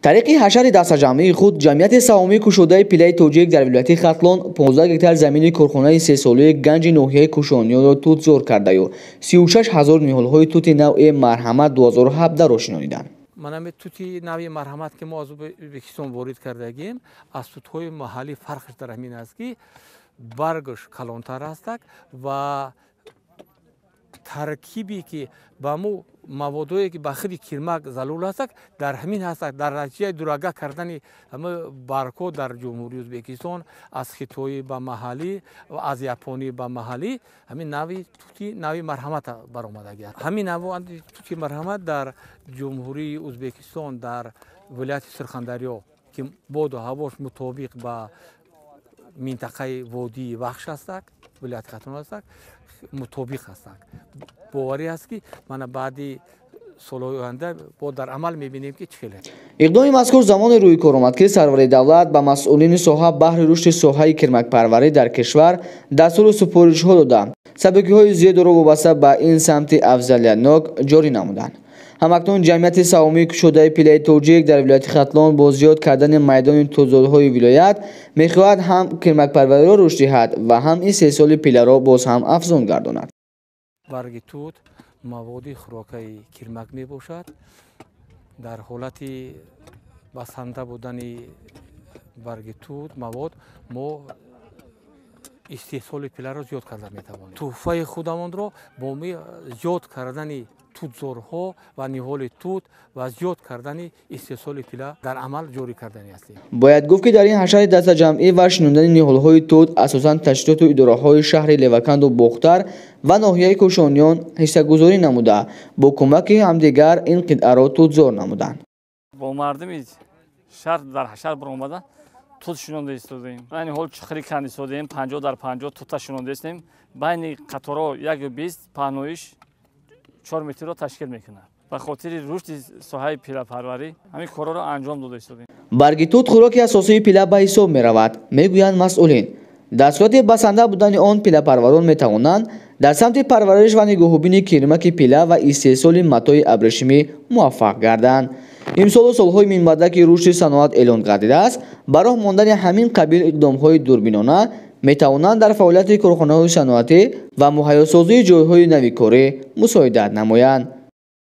Тариқи ҳашари дастаҷамъии худ ҷамъияти саҳомии кушодаи пилаи тоҷик дар вилояти Хатлон 15 гектар замини корхонаи сесолаи ганҷи ноҳияи Кушониёнро тутзор кардаю 36 ҳазор ниҳолҳои тути навъи Марҳамат 2017-ро шинониданд. Манами тути навъи Марҳамат, ки мо аз Ӯзбекистон ворид кардагим, аз тутҳои маҳаллӣ фарқш дар ҳамин аст, ки баргаш калонтар ҳастак ва таркибе, ки ба мо маводое, ки ба худи кирмак залул ҳастак, дар ҳамин ҳастак. Дар натиҷаи дурага кардани баргҳо дар Ҷумҳурии Ӯзбекистон аз хитоӣ ба маҳаллӣ ва аз японӣ ба маҳаллӣ, ҳамин нави тути нави Марҳамат баромадагӣ. Ҳамин нави тути Марҳамат дар Ҷумҳурии Ӯзбекистон, дар вилояти Сурхандарё, ки боду ҳавош мутобиқ ба минтақаи водии Вахш ҳастак, вилояти Хатлон ҳастак, мутобиқ ҳастак. Боварӣ аст, ки мана баъди солҳои оянда бо дар амал мебинем, ки чӣ хеле. Иқдоми мазкур замоне рӯи кор омад, ки сарвари давлат ба масъулини соҳа баҳри рушди соҳаи кирмакпарварӣ дар кишвар дастуру супоришҳо дода, сабукиҳои зиёдеро вобаста ба ин самти афзалиятнок ҷорӣ намуданд. Ҳамакнун ҷамъияти саҳомии кушодаи пилаи тоҷик дар вилояти Хатлон бо зиёд кардани майдони тутзорҳои вилоят мехоҳад ҳам кирмакпарвариро рушд диҳад ва ҳам истеҳсоли пиларо боз ҳам афзун гардонад. Барги тут маводи хӯрокаи кирмак мебошад. Дар ҳолати басанда будани барги тут мавод мо истеҳсоли пиларо зиёд карда метавонем. Туҳфаи худамонро бо зиёд кардани тутзорҳо ва ниҳоли тут ва зиёд кардани истеҳсоли пила дар амал ҷорӣ кардани ҳастем. Бояд гуфт, ки дар ин ҳашари дастаҷамъӣ ва шинондани ниҳолҳои тут асосан ташкилоту идораҳои шаҳри Леваканду Бохтар ва ноҳияи Кушониён ҳиссагузорӣ намуда, бо кӯмаки ҳамдигар ин қитъаро тутзор намуданд. Бо мардуми шаҳр дар ҳашар баромада тут шинонда истодаем. Айни ҳол чуқурӣ канда истодаем, 50 дар 50 тута шинонда истем. Байни қаторҳо 1,20, паҳноиш 4 метрро ташкил мекунад. Ба хотири рушди соҳаи пилапарварӣ ҳамин корҳоро анҷом дода истодаем. Барги тут хӯроки асосии пила ба ҳисоб меравад, мегӯянд масъулин. Дар сурати басанда будани он пилапарварон метавонанд дар самти парвариш ва нигоҳубини кирмаки пила ва истеҳсоли матои абрешимӣ муваффақ гарданд. Имсолу солҳои минбаъда, ки рушди саноат эълон гардидааст, ба роҳ мондани ҳамин қабил иқдомҳои дурбинона метавонанд дар фаъолияти корхонаҳои саноатӣ ва муҳайёсозии ҷойҳои нави корӣ мусоидат намоянд.